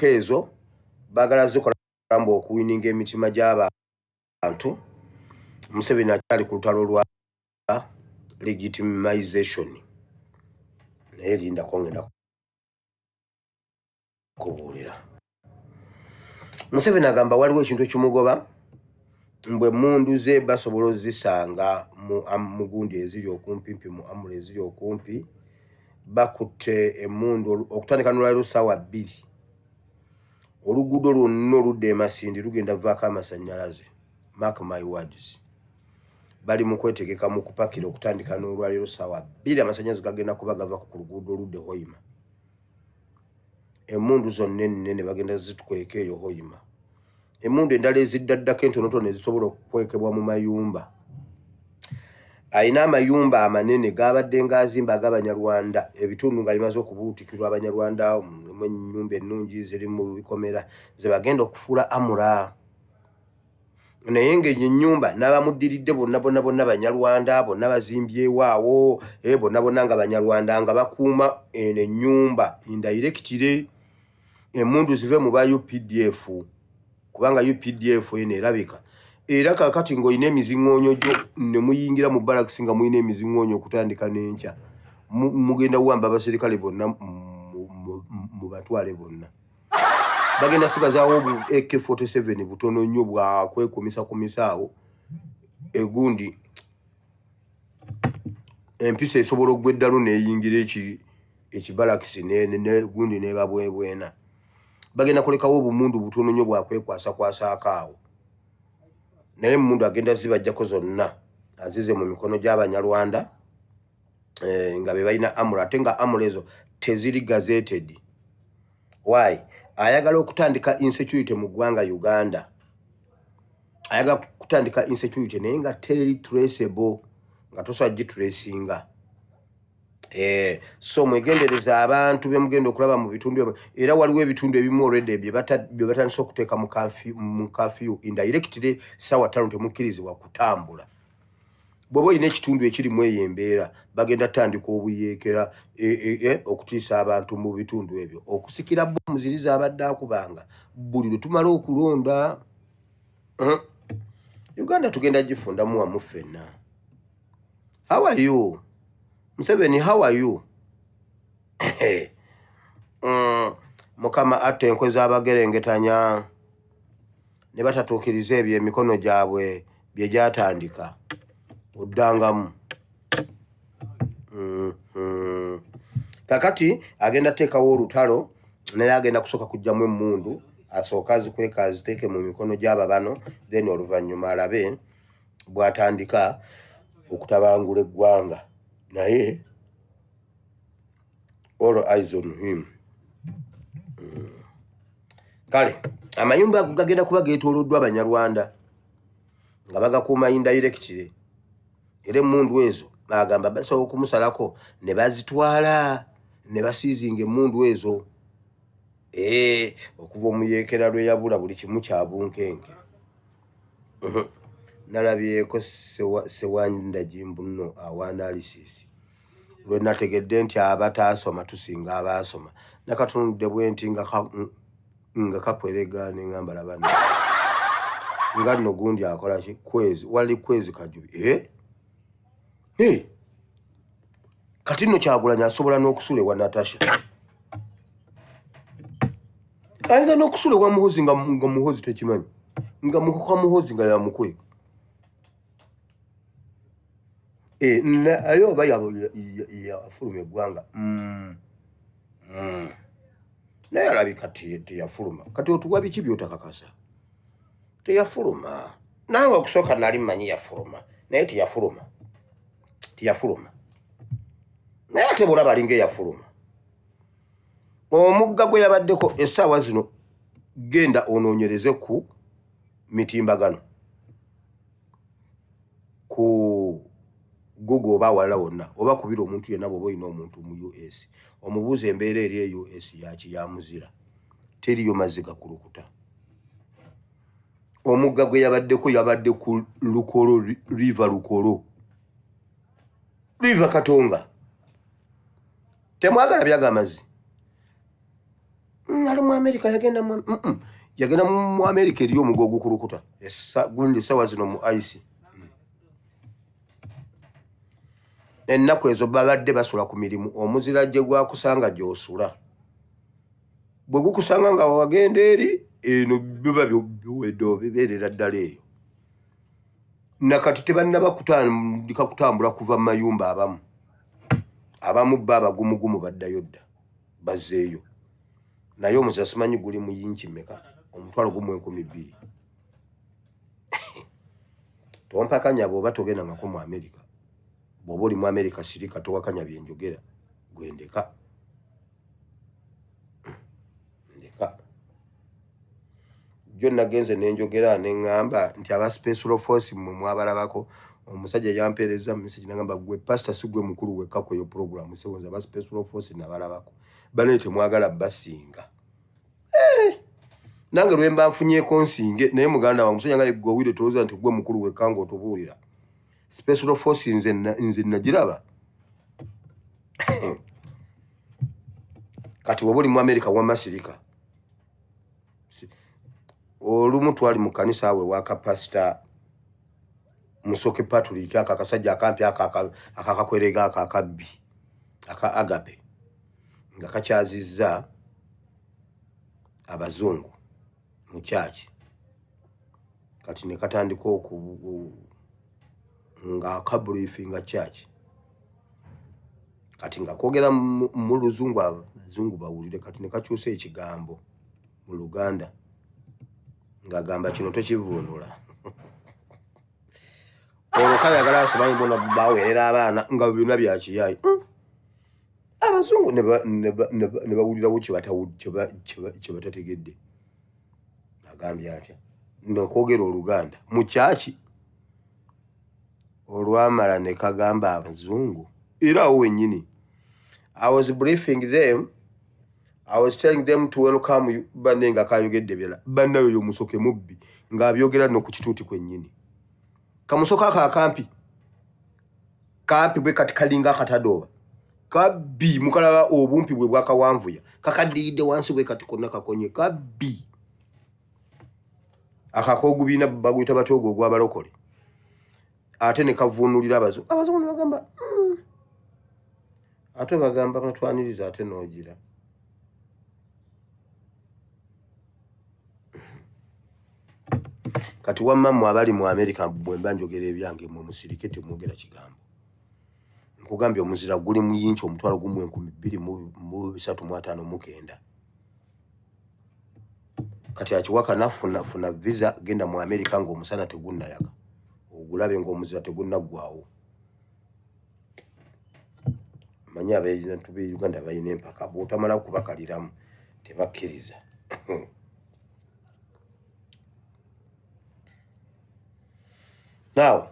Ezo baagala zikola mbu okuwininga emitima gy'abantu. Museveni akyali ku lutalo lwa legitimization, naye lindako, ngenda kubuulira. Museveni agamba waliwo ekintu ekimugoba, mbwe emmundu ze basobola ozisanga mu gundi eziri okumpimpi, mu armoury eziri okumpi. Bakutte emmundu okutandika nolwaliro 2:00. Oluguudo lwonna oludda emasindi lugenda vaako amasannyalaze, mark my words. Bali mu kwetegeka, mu kupakira. Okutandika n'olwaliro 2:00, amasannyalaze gagenda kuba gava ku luguudo oludda Hoima. Emmundu zonna ennene bagenda zitukweka eyo Hoima. Emmundu endala eziddaddako entonotono ezisobola okukwekebwa mu mayumba, ayina amayumba amanene gabadde ng'azimba ag'Abanyarwanda, ebitundu nga bimaze okubuutikirwa Abanyarwanda mu ennyumba ennungi ziri mu bikomera ze bagenda okufuula armoury. Naye ng'eyo ennyumba n'abamuddiridde bonna bonna bonna Banyarwanda, bonna bazimbyewo awo, bonna bonna nga Banyarwanda, nga bakuuma eno ennyumba indirectly. Emmundu zive mu ba UPDF, kubanga UPDF eno erabika era kakati ng'olina emiziŋŋoonyo gyo ne muyingira mu barracks nga mulina emiziŋŋoonyo. Okutandika n'enkya mugenda kuwamba abaserikale bonna, mubatwale bonna. Bagenda sigazaawo bu AK47 butono nnyo bwakwekumisa kumisaawo egundi. Empisa esobola okugwa eddalu n'eyingira ekibalakisi negundi nebabwebwena. Bagenda kulekawo obumundu butono nnyo bwakwekwasakwasako awo, naye emundu agenda zibajjako zonna azize mu mikono gy'Abanyarwanda, nga be balina armoury, ate nga armoury ezo teziri gazetted. Why ayagala okutandika insecurity mu ggwanga Uganda? Ayagala kutandika insecurity naye nga teri traceable, nga tosobola gitracinga. So mwegendereza abantu bemugenda okulaba mu bitundu ebyo. Era waliwo ebitundu ebimu already bye batandise okuteeka mu curfew indirectly, 5:00 temukkirizibwa kutambula. Bw'oba olina ekitundu ekirimu eyo embeera, bagenda tandika obuyeekera, okutiisa abantu mu bitundu ebyo, okusikira bomu ziri zabadde akubanga buli lwe tumala okulonda. Uganda tugenda gifundamu wamu ffenna. How are you, Museveni? How are you? Mukama atta enkwe z'abagerengetanya ne batatuukiriza ebyo emikono gyabwe bye gyatandika. Oddangamu. Kakati agenda teekawo olutalo, naye agenda kusooka kugyamu emmundu, asooke azikweka, aziteeke mu mikono gy'aba bano, then oluvannyuma alabe bw'atandika okutabangula eggwanga. Naye all eyes on him. Kale amayumba ago gagenda kuba geetooloddwa Abanyarwanda nga bagakuuma indirectly, era emmundu ezo agamba basobola okumusalako ne bazitwala ne basiizinga emmundu ezo. Okuva omuyeekera lwe yabula, buli kimu kya bunkenke. Nalabyeko Sewandagi mbuno awa analysis lwe nategedde nti abataasoma tusinga abaasoma. Nakatunudde bwe nti nga kakwerega, neŋŋamba, laba nno nga nno gundi akola ki kwezi wali kwezi Kajubi. Eh? Kati nno Kyagulanyi asobola n'okusula ewa Natasha, ayinza n'okusula ewa Muhozi nga Muhozi tekimanyi, nga muka Muhozi nga yamukweka. Naye oba yafuluma eggwanga. Naye alabika teyafuluma. Kati otuwa biki byotakakasa? Teyafuluma. Nange okusooka nali mmanyi yafuluma, naye teyafuluma, teyafuluma. Naye ate bwolaba alinga eyafuluma. Omugga gwe yabaddeko essaawa zino, genda onoonyereze ku mitimbagano, ku Google oba awalala wonna, oba kubira omuntu yenna. Bw'oba olina omuntu mu US, omubuuza embeera eri e US yaki yamuzira. Teriyo mazzi gakulukuta. Omugga gwe yabaddeko, yabadde ku Lukolo River, Lukolo River. Katonga temwagala byaga amazzi. Ali mu Amerika, yagenda mu yagenda mu Amerika eri omugo ogukulukuta gundi essaawa zino mu ice. Ennaku ezo babadde basula ku mirimu, omuzira gye gwakusanga gy'osula, bwe gukusanga nga wagenda eri eno biba biwedde, obibeerera ddala eyo. Nakati tebannaba kutandika kutambula kuva mu mayumba. Abamu bo abagumugumu baddayo dda, bazzeeyo. Naye omuzira simanyi guli mu yinki mmeka, 12,000. Tompakanya bw'oba togendangako mu Amerika. Bw'oba oli mu Amerika, sirika, towakanya byenjogera, gwe ndeka, ndeka. Jjo nagenze nenjogera neŋŋamba nti aba special force mmwe mwabalabako. Omusajja yampeereza message nagamba, "Gwe pastor, si gwe mukulu wekka kweyo program sewonza. Aba special force nabalabako, bane temwagala basinga." Eh, nange lwe mba nfunyeeko nsinge naye muganda wange omusajja nga gwe owire tolowooza nti gwe mukulu wekka ng'otubuulira special force. Nze nagiraba. Kati woba oli mu America, wamma sirika. Olumu twali mu kanisa awo ewaka Pasita Musoke Patrick, ako akasajja akampi ako akakakwerega ako akabbi aka Agape nga kakyazizza abazungu mu kyaki. Kati ne katandika oku nga akabriefinga church, kati nga kwogera mu luzungu abazungu bawulire. Kati ne kakyusa ekigambo mu Luganda ng'agamba kino tokivuunula. Olwo kayagala asimanyi bona baweerera abaana nga byonna byakiyayi. Abazungu ne bawulirawo kye batategedde. Agambye atya nokwogera Oluganda mu kyaki? Olwamala ne kagamba abazungu era awo wennyini, "I was briefing them, I was telling them to welcome you." Banne nga kayogedde birala. Bannayo oyo musoke mubbi ng'abyogera nno ku kituuti kwennyini. Kamusoke ako akampi kampi bwe kati kalinga akatadooba kabbi, mukalaba obumpi bwe bwakawanvuya kakadiyidde wansi bwe kati konna kakonye kabbi. Akakogubiina baguyita batya ogwo ogw'abalokole? Ate ne kavuunulira abazungu, abazungu ne bagamba, Ate bagamba batwaniriza ate n'ogira. Kati wamma mmwe abali mu Amerika, bwe mba njogera ebyange mmwe musirike, temwogera kigambo. Nkugambye omuzira guli mu yinki 12,359. Kati akiwakana, funa funa visa, genda mu Amerika ng'omusana tegunnayaka, ogulabe ng'omuzira tegunnaggwawo. Manyi abantu b'e Uganda balina empaka, bw'otamala kubakaliramu tebakkiriza. Now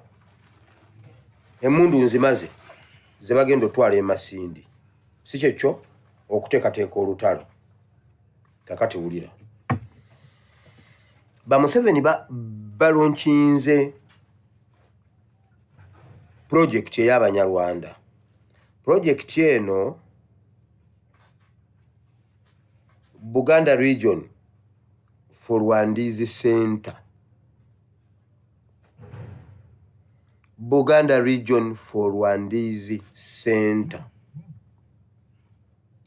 emmundu nzimaze ze bagenda otwala e Masindi, si kyekyo okuteekateeka olutalo. Kakati wulira, Bamuseveni balaunchinze project ey'Abanyarwanda. Project eno, Buganda Region for Rwandese Center, Buganda Region for Rwandese Center,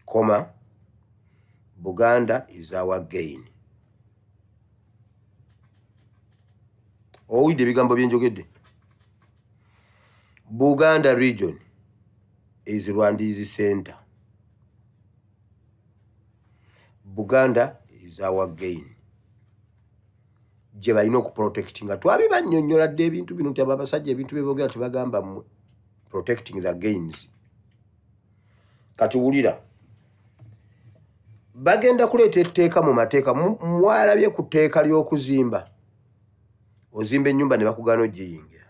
comma, Buganda is our gain. Owulidde ebigambo byenjogedde? Buganda Region is Rwandese Center, Buganda is our gain. Gye balina okuprotectinga. Twabibannyonnyola dde ebintu bino nti abo abasajja ebintu byeboogera tebagamba mmwe, protecting the gains. Kati wulira, bagenda kuleeta etteeka mu mateeka. Mwalabye ku tteeka ly'okuzimba, ozimba ennyumba ne bakugaana ogiyingira.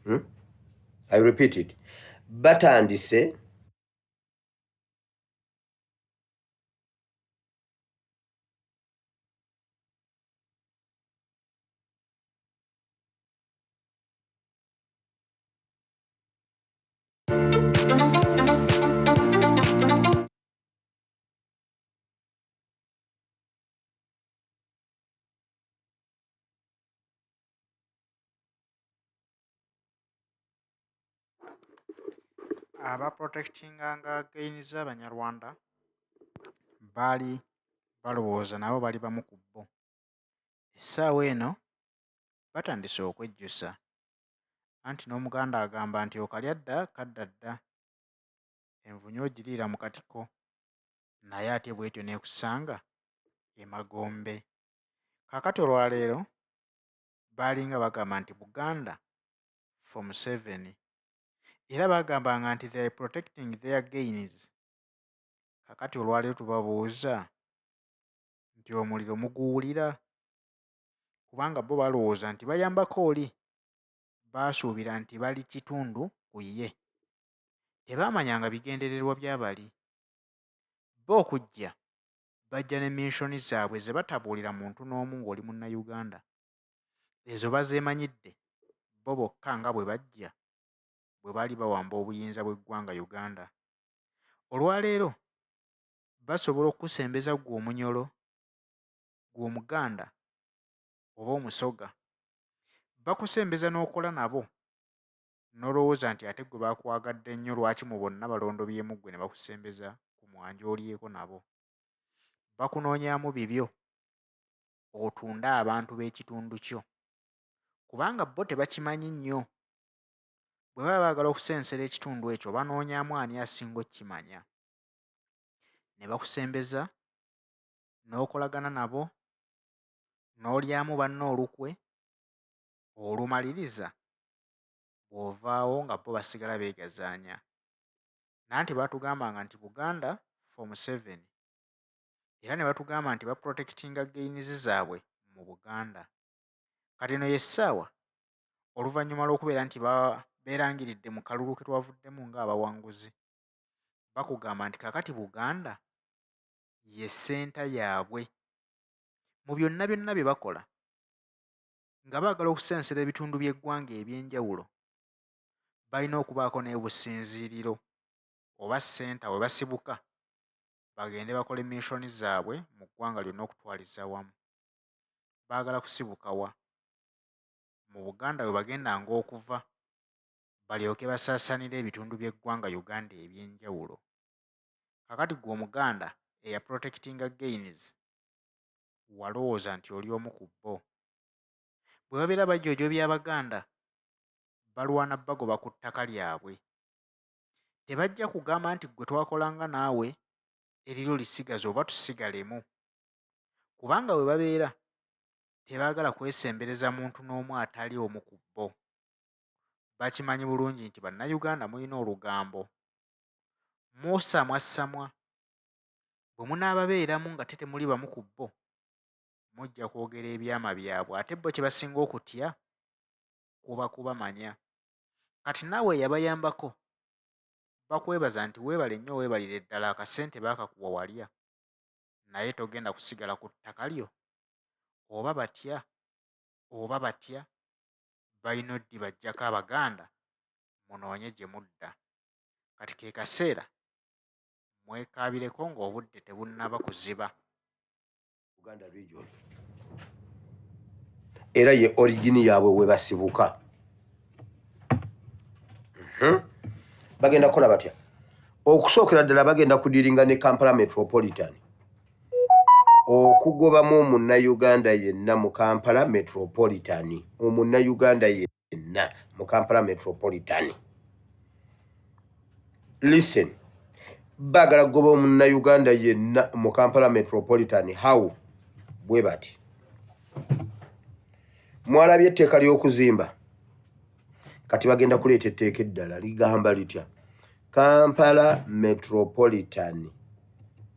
Hmm? I repeat it, batandise Abaprotectinganga gains z'Abanyarwanda baali balowooza nabo bali bamu ku bo. Essaawa eno batandise okwejjusa, anti n'Omuganda agamba nti okalya dda kadda dda, envunyu ogiriira mu katiko, naye ate bw'etyo n'ekusanga emagombe. Kaakati olwaleero baalinga bagamba nti Buganda for Museveni, era baagambanga nti they are protecting their gains. Kaakati olwaleero tubabuuza nti omuliro muguwulira? Kubanga bo balowooza nti bayambako oli, baasuubira nti bali kitundu ku ye. Tebaamanyanga bigendererwa bya bali. Bo okujja bajja ne minshoni zaabwe ze batabuulira muntu n'omu ng'oli Munnayuganda. Ezo bazeemanyidde bo bokka nga bwe bajja bwe baali bawamba obuyinza bw'eggwanga Uganda. Olwaleero basobola okukusembeza ggwe Omunyoro, ggwe Omuganda oba Omusoga. Bakusembeza n'okola nabo n'olowooza nti ate ggwe bakwagadde nnyo lwaki mu bonna balondobyemu ggwe ne bakusembeza ku mwanjo olyeko nabo. Bakunoonyaamu bibyo otunde abantu b'ekitundu kyo, kubanga bo tebakimanyi nnyo. Bwe baba baagala okusensera ekitundu ekyo banoonyaamu ani asinga okkimanya. Ne bakusembeza n'okolagana nabo n'olyamu banno olukwe, olumaliriza bw'ovaawo nga bo basigala beegazaanya. Nanti baatugambanga nti Buganda for Museveni, era ne batugamba nti baprotectinga gains zaabwe mu Buganda. Kati eno y'essaawa oluvannyuma lw'okubeera nti beerangiridde mu kalulu ke twavuddemu ng'abawanguzi, bakugamba nti kaakati Buganda ye ssenta yaabwe. Mu byonna byonna bye bakola nga baagala okusensera ebitundu by'eggwanga eby'enjawulo, balina okubaako n'obusinziiriro oba ssenta we basibuka bagende bakole minshoni zaabwe mu ggwanga lyonna okutwaliza awamu. Baagala kusibuka wa? Mu Buganda we bagendanga okuva balyoke basaasaanire ebitundu by'eggwanga Uganda eby'enjawulo. Kaakati ggwe Omuganda eyaprotectinga gains walowooza nti oli omu ku bo. Bwe babeera bajojobya Abaganda balwana bagoba ku ttaka lyabwe. Tebajja kugamba nti ggwe twakolanga naawe eriryo lisigaze oba tusigalemu, kubanga we babeera tebaagala kwesembereza muntu n'omu atali omu ku bo. Bakimanyi bulungi nti Bannayuganda mulina olugambo, musamwassamwa. Bwe munaababeeramu nga temuli bamu ku bo, mujja kwogera ebyama byabwe, ate bo kye basinga okutya kuba kubamanya. Kati naawe eyabayambako bakwebaza nti weebale nnyo weebalire ddala akasente baakakuwa walya, naye togenda kusigala ku ttaka lyo. Oba batya oba batya balina oddibaggyako Abaganda munoonye gye mudda. Kati ke kaseera mwekaabireko ng'obudde tebunnaba kuziba. Buganda region era ye origin yaabwe we basibuka. Bagenda kukola batya? Okusookera ddala bagenda kudiringa ne Kampala Metropolitan, okugobamu omunnayuganda yenna mu Kampala Metropolitan, omunnayuganda yenna mu Kampala Metropolitan. Listen, baagala kugoba omunnayuganda yenna mu Kampala Metropolitan. How? Bwe bati, mwalabye etteeka ly'okuzimba, kati bagenda kuleeta etteeka eddala ligamba litya? Kampala Metropolitan.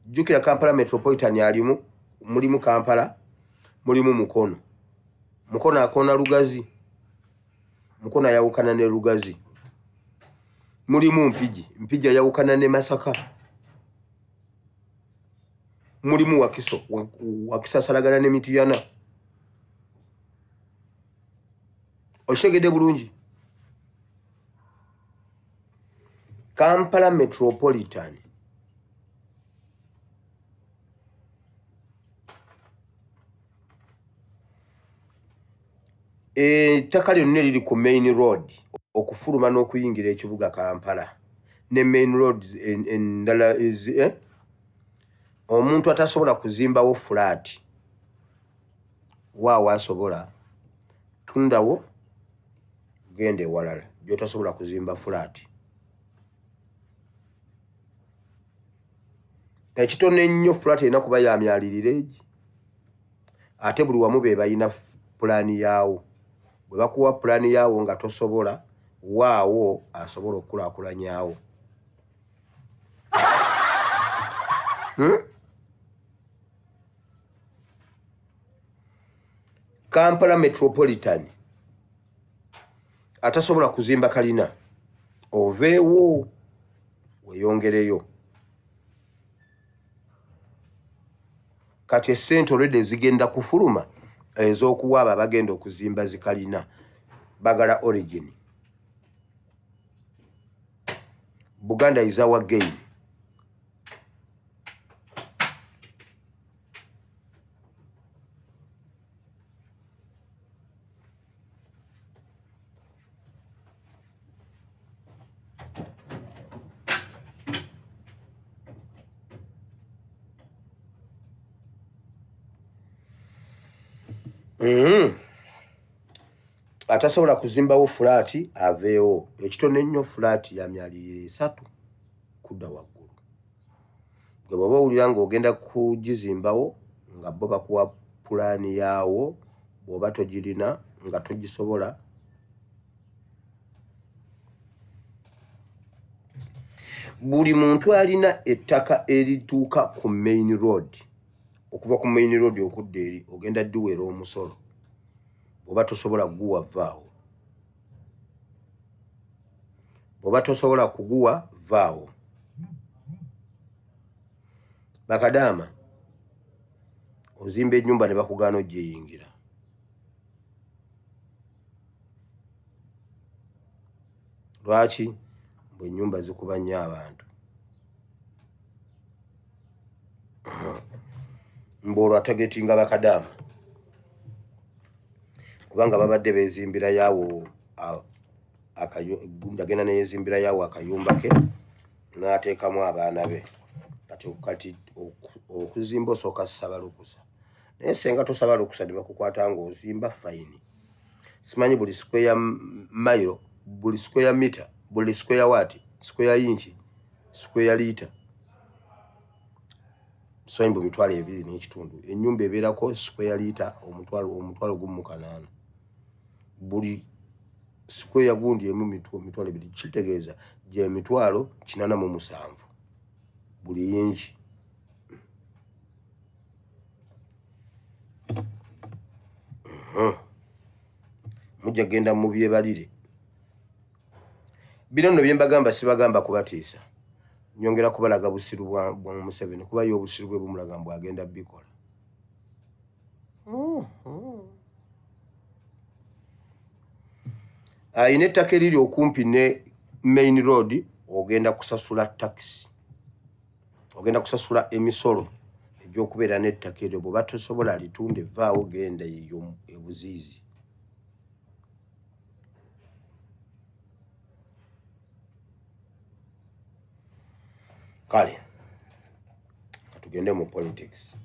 Jjukira Kampala Metropolitan alimu, mulimu Kampala, mulimu Mukono. Mukono akoona Lugazi, Mukono ayawukana ne Lugazi. Mulimu Mpigi, Mpigi ayawukana ne Masaka. Mulimu Wakiso, Wakiso asalagana ne Mityana. Okitegedde bulungi? Kampala Metropolitan ettaka lyonna eriri ku main road okufuluma n'okuyingira ekibuga Kampala ne main roads endala ezi. Omuntu atasobola kuzimbawo flat waawo asobola tundawo genda ewalala gy'otasobola kuzimba flat. Ekitono ennyo flat erina kuba ya myaliriro egi, ate buli wamu be balina pulaani yaawo. Bwe bakuwa pulaani yaawo nga tosobola, waawo asobola okukulaakulanyaawo. Kampala Metropolitan atasobola kuzimba kalina oveewo weeyongereyo. Kati essente olwedde ezigenda kufuluma ez'okuwa abo abagenda okuzimba zikalina bagala origin. Buganda is our gain. Atasobola kuzimbawo fulaati aveewo. Ekitono ennyo fulaati ya myaliriro 3 kudda waggulu. Gwe bw'oba owulira ng'ogenda kugizimbawo nga bo bakuwa pulaani yaawo, bw'oba togirina nga togisobola, buli muntu alina ettaka erituuka ku main road, okuva ku main road okudda eri ogenda ddiweera omusolo. Bw'oba tosobola kuguwa vaawo, bw'oba tosobola kuguwa vaawo. Bakadaama ozimba ennyumba ne bakugaana ogyeyingira. Lwaki? Bwe ennyumba zikuba nnyo abantu. Mbu olwo atagetinga bakadaama kubanga babadde beezimbira yaawo, agenda neyezimbira yaawo akayumba ke n'ateekamu abaana be. Kati okuzimba osooka ssaba lukusa, naye senga tosaba lukusa ne bakukwata ng'ozimba fayini. Simanyi buli square mile, buli square meter, buli square watt, square inch, square litre, simanyi bu 25,000. Ennyumba ebeerako square litre 1,800, buli square gundi emu 20,000, kitegeeza gye 87,000 buli yingi. Mujja genda mubyebalire. Bino nno bye mbagamba sibagamba kubatiisa, nyongera kubalaga busiru bwa Museveni, kuba ye obusiru bwe bumulaga mbu agenda bikola. Ayina ettaka eriri okumpi ne main road, ogenda kusasula tax, ogenda kusasula emisolo egy'okubeera n'ettaka eryo. Bw'oba tosobola litunde vaawo genda eyo ebuziizi. Kale katugende mu politics.